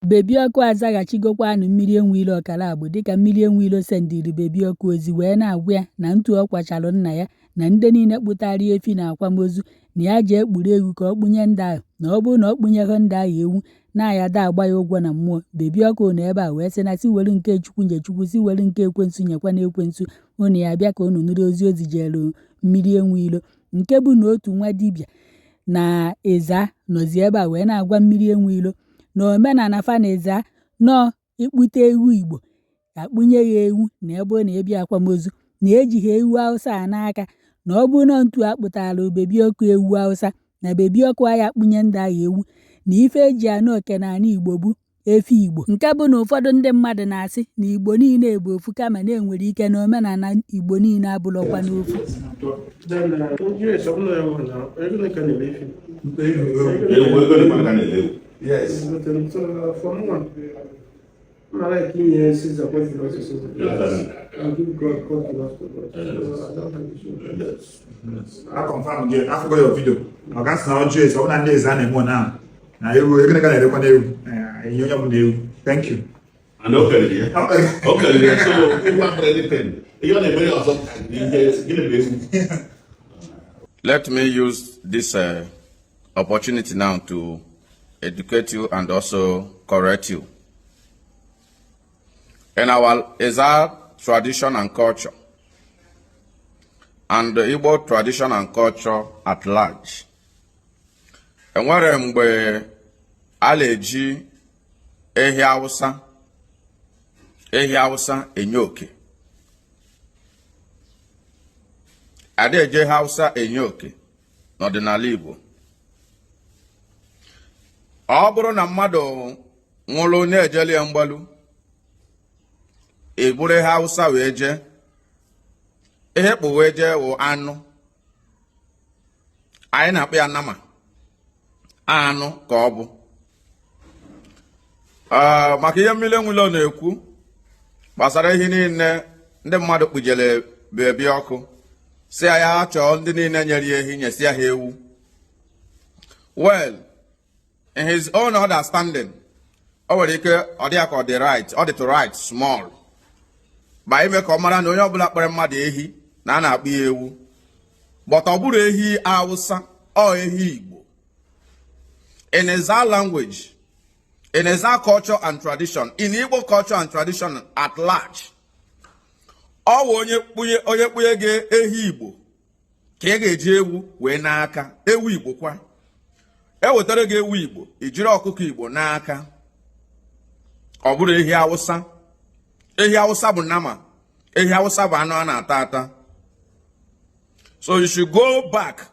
Baby Ọkụ azaghachigokwanụ Mmiri Enweilo ọkara agbụ dịka Mmiri Enweilo sendịrị Baby Ọkụ ozi wee na-agwa ya na ntu ọ kwachalụ nna ya na ndị niile kpụtara efi na akwamozu na ya jee kpụrụ ewu ka ọ kpụnye ndị ahụ, na ọ bụrụ na ọ kpụnyeghị ndị ahụ ewu na ya da agba ya ụgwọ na mmụọ. Baby Ọkụ nọ ebe a wee sị na si were nke Chukwu nye Chukwu, si were nke ekwensu nyekwa na ekwensu. Unu ya bịa ka unu nụrụ ozi o zijere Mmiri Enweilo, nke bụ na otu nwa dibịa na Ezza nọzi ebe a wee na-agwa Mmiri Enweilo na omenala fa na Ezza nọ ịkpụta ewu Igbo akpụnye ya ewu, na ebe ọ na-ebi akwamozu na ejighị ewu Hausa a n'aka, na ọ bụrụ na ntu a kpụtara Baby Ọkụ ewu Hausa na Baby Ọkụ aya akpụnye ndị ahụ ewu, na ife eji anụ oke n'ala Igbo bụ efi Igbo, nke bụ na ụfọdụ ndị mmadụ na-asị na Igbo niile bụ ofu, kama na enwere ike na omenala Igbo niile abụrọkwa n'ofu. Yes, ọ bụla ya nwa na ego na ka na-ele efi. Ewu ego dị maka na-ele ewu. Yes. So for me, I like inye Caesar what belongs to Caesar. And give God what belongs to God. So I don't have issue. Yes. A confirm gị afụgo your video. Ọ ga sị na ọjọọ esi ọ bụ na ndị Ezza na-eme na na ewu ego ka na-erekwa n'ewu. Enye onye ọbụla ewu. Thank you. And o kelere ya. O kelere ya, so ewu abụrụ anything. Ihe ọ na-emere ọzọ ihe gịnị bụ ewu? Let me use this opportunity now to educate you and also correct you. In our Ezza tradition and culture, and the Igbo tradition and culture at large, enwere mgbe a na-eji ehi Hausa enye oke. Ada eji ehi Hausa enye oke n'ọdịnala Igbo. Ọ bụrụ na mmadụ nwụrụ na-ejeli ya mgbalu, eburu ehi Hausa wee jee, ihe kpụ wee jee wụ anụ anyị na-akpọ ya nama, anụ ka ọ bụ. Maka ihe Mmiri Enweilo na-ekwu gbasara ihe niile ndị mmadụ kpujere Baby Ọkụ, si ya chọọ ndị niile nyere ya ehi nyesi ha ewu. Well, in his own understanding, o nwere ike ọ dị ya ka ọ dị right, ọ dịtụ right small ba ime ka ọ mara na onye ọbụla kpere mmadụ ehi na a na-akpụ ya ewu, but ọ bụrụ ehi Hausa, ọ ehi Igbo. In Ezza language, in Ezza culture and tradition, in Igbo culture and tradition at large, ọ wụ onye kpunye gị ehi Igbo ka ị ga-eji ewu wee n'aka. Ewu Igbo kwa, ewetara gị ewu Igbo, ijiri ọkụkọ Igbo n'aka. Ọ bụrụ ehi Hausa, ehi Hausa bụ nama, ehi Hausa bụ anụ a na-ata ata. So you should go back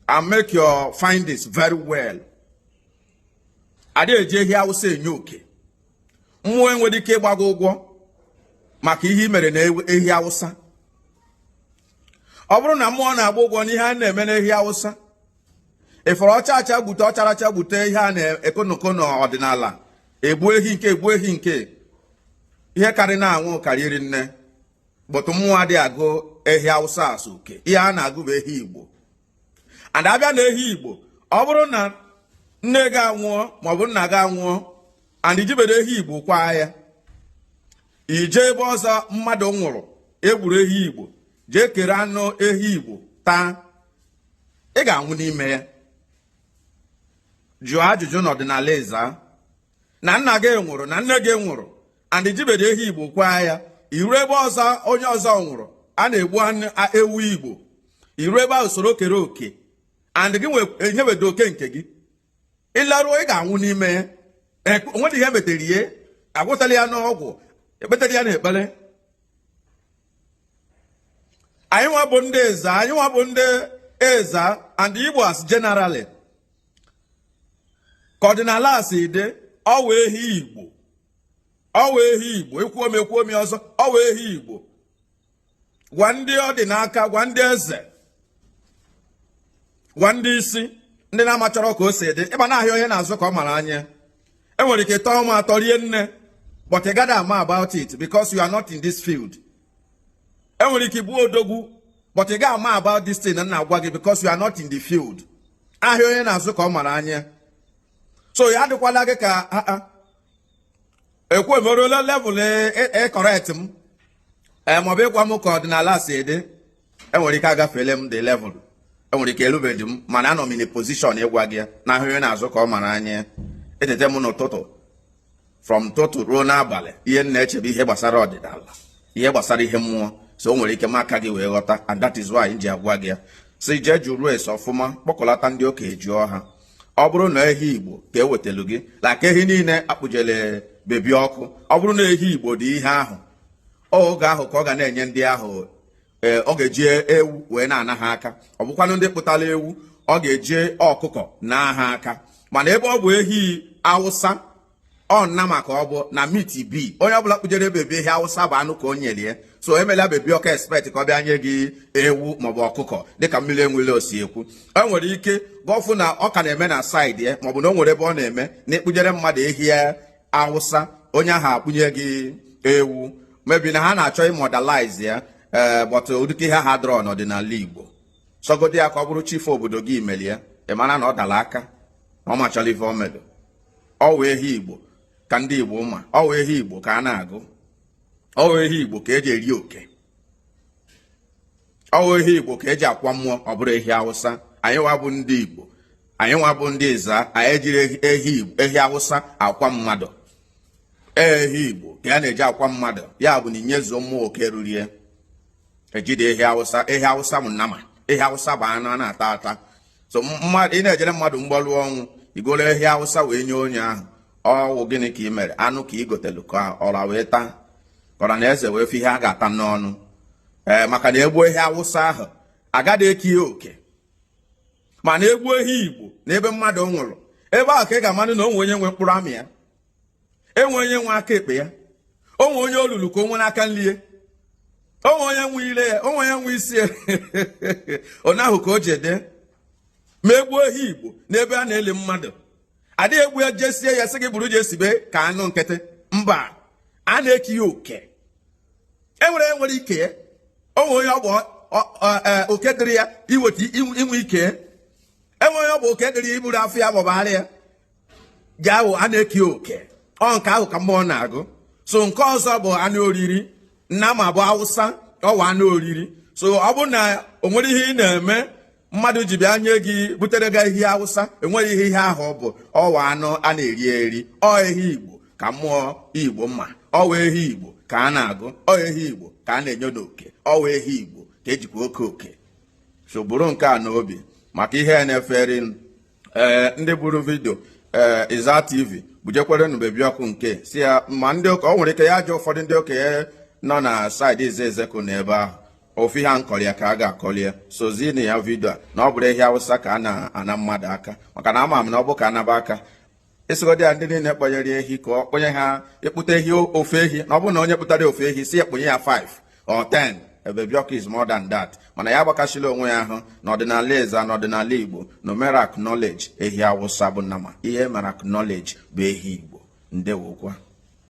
and make your findings very well. Ada eji ehi Hausa enye oke. Mmụọ enwere ike ịgba gị ụgwọ maka ihe i mere na ehi Hausa. Ọ bụrụ na mmụọ na-agba ụgwọ n'ihe a na-eme n'ehi Hausa, ịfọrọ ọcha acha gbute, ọchara acha gbute, ihe a na-ekonoko n'ọdịnala, egbu ehi nke, egbu ehi nke, ihe karị na-anwụ karịrị nne, but mmụọ adịghị agụ ehi Hausa asụ oke. Ihe a na-agụ bụ ehi Igbo. And abịa na ehi Igbo, ọ bụrụ na nne gị anwụọ maọbụ nna gị anwụọ and ijibedo ehi Igbo kwaa ya, ije ebe ọzọ mmadụ nwụrụ egburu ehi Igbo, jee kere anụ ehi Igbo taa, ị ga-anwụ n'ime ya. Jụọ ajụjụ n'ọdịnala Ezza, na nna gị nwụrụ na nne gị nwụrụ and ijibedo ehi Igbo kwaa ya, iru ebe ọzọ onye ọzọ nwụrụ a na-egbu anụ ewu Igbo, iru ebe ahụ soro kere oke and gị enyebedo oke nke gị, ịlaruo ị ga-anwụ n'ime ya. Onwedị ihe metere ihe, agwụtala ya n'ọgwụ, ekpetara ya n'ekpere. Anyị nwa bụ ndị Ezza, anyị nwa bụ ndị Ezza and Igbo as generally, ka ọdịnala a si dị, ọwụ ehi Igbo, ọwụ ehi Igbo. Ekwuo m, ekwuo m ọzọ, ọwụ ehi Igbo. Gwa ndị ọ dị n'aka, gwa ndị eze, gwa ndị isi, ndị na-amachọrọ ka o si dị. Ịba na-ahịa onye na-azụ ka ọ mara anya. Enwere ike tọọ m atọ rie nne, but ị gaghị ama about it because you are not in this field. Enwere ike ịbụ odogwu, but ị gaghị ama about this thing na agwa gị because you are not in the field. Ahịa onye na-azụ ka ọ mara anya. So ya adịkwala gị ka Ekwu emeruola level ị correct m, ee, maọbụ ịgwa m ka ọdịnala si dị. Enwere ike agafeele m the level, enwere ike erubeghị m, mana anọ m in a position ịgwa gị ya na ahụ ihe na-azụ ka ọ mara anya. Etete m n'ụtụtụ, from ụtụtụ ruo n'abalị, ihe m na-echebe ihe gbasara ọdịnala, ihe gbasara ihe mmụọ. So o nwere ike m aka gị wee ghọta, and that is why m ji agwa gị ya si jee jụrụ ese ọfụma, kpọkọlata ndị okenye, jụọ ha. Ọ bụrụ na ehi Igbo ka ewetelu gị, laka ehi niile akpụjele Baby Ọkụ, ọ bụrụ na ehi Igbo dị ihe ahụ, oge ahụ ka ọ ga na-enye ndị ahụ. Ee, ọ ga-eji ewu wee na-ana ha aka. Ọ bụkwanụ ndị kpụtara ewu, ọ ga-eji ọkụkọ na ha aka. Mana ebe ọ bụ ehi Awụsa, ọ nna maka ọ bụ na meat bi onye ọbụla kpụjere Baby ehi Awụsa bụ anụ ka o nyere ya. So emela Baby Ọkụ expect ka ọ bịa nye gị ewu maọbụ ọkụkọ, dịka mmiri enwele osi ekwu. E nwere ike gọfụ na ọ ka na-eme na side ya, maọbụ na o nwere ebe ọ na-eme na ịkpụjere mmadụ ehi Awụsa, onye ahụ akpụnye gị ewu. Mebi na ha na-achọ ịmodernize ya, ee, but ụdịka ihe ha dọrọ n'ọdịnala Igbo, sọgodi ya ka ọ bụrụ chief obodo gị imeli ya, ị mara na ọ dara aka na ọ machọrọ ife o melụ. Ọ wụ ehi Igbo ka ndị Igbo ma, ọ wụ ehi Igbo ka a na-agụ, ọ wụ ehi Igbo ka eji eri oke, ọ wụ ehi Igbo ka eji akwa mmụọ. Ọ bụrụ ehi Awụsa, anyị nwa bụ ndị Igbo, anyị nwa bụ ndị Ịza, anyị ejiri ehi ehi Awụsa akwa mmadụ. Ehi Igbo ka a na-eji akwa mmadụ, ya bụ na inyezuo mmụọ oke rurie ejide ehi Awụsa. Ehi Awụsa bụ nnama, ehi Awụsa bụ anụ a na-ata ata. So mmadụ ị na-ejere mmadụ mgbalu ọnwụ, igoro ehi Awụsa wee nye onye ahụ, ọwụ gịnị ka ị mere? Anụ ka ị gotelu ka ọra wee taa, kọrọ na eze wee fụ ihe a ga-ata n'ọnụ. Ee, maka na egbuo ehi Awụsa ahụ, agaghị eke ya oke. Mana egbuo ehi Igbo na ebe mmadụ nwụrụ, ebe ahụ ka ị ga-amanụ na onwe onye nwe mkpụrụ amị ya, enwe onye nwe aka ekpe ya, onwe onye olulu ka o nwere aka nlie, onwe onye nwe ire ya, onwe onye nwe isi ya. Onye ahụ ka o ji ede ma egbuo ehi Igbo n'ebe a na-eli mmadụ, adịghị egbu ya jesie ya sị gị buru jesibe ka anụ nkịtị. Mba, a na-eke ya oke. Enwere enwere ike ya, onwe onye ọ bụ oke dịrị ya iweta inwe ike, enwe onye ọ bụ oke dịrị ya iburu afọ ya maọbụ ara ya ji ahụ. A na-eke oke ọ nke ahụ ka mmụọ na-agụ. So nke ọzọ bụ anụ oriri, nna ma bụ Awụsa, ọwa anụ oriri. So ọ bụrụ na o nwere ihe ị na-eme, mmadụ ji bịa nye gị, butere gị ehi Awụsa, enweghị ihe ihe ahụ ọ bụ. Ọwa anụ a na-eri eri. Ọ ehi Igbo ka mmụọ Igbo mma, ọwa ehi Igbo ka a na-agụ, ọ ehi Igbo ka a na-enye n'oke, ọwa ehi Igbo ka ejikwa oke oke. So bụrụ nke a n'obi maka ihe na-eferi. Ee, ndị buru video, ee, Ịza TV, bujekwerenụ Baby Ọkụ nke si ya ma ndị ụka. O nwere ike ya jụọ ụfọdụ ndị okenye nọ na side Ize Ezekụ na ebe ahụ ofu ihe a nkọrọ ya ka a ga-akọli ya. Sozi na ya video a na ọ bụrụ ehi Awụsa ka a na-ana mmadụ aka, maka na ama m na ọ bụ ka anaba aka ịsịgodi ya ndị niile kpọnyere ehi ka ọ kpọnye ha ịkpụta ehi ofe ehi, na ọ bụrụ na onye kpụtara ofe ehi si ya kpụnye ya 5 or 10. Baby Ọkụ is more than that. Mana ya agbakasịla onwe ya ahụ n'ọdịnala Eza, n'ọdịnala Igbo, na omere acknowledge ehi Awụsa bụ nnama. Ihe mere acknowledge bụ ehi Igbo. Ndewokwa.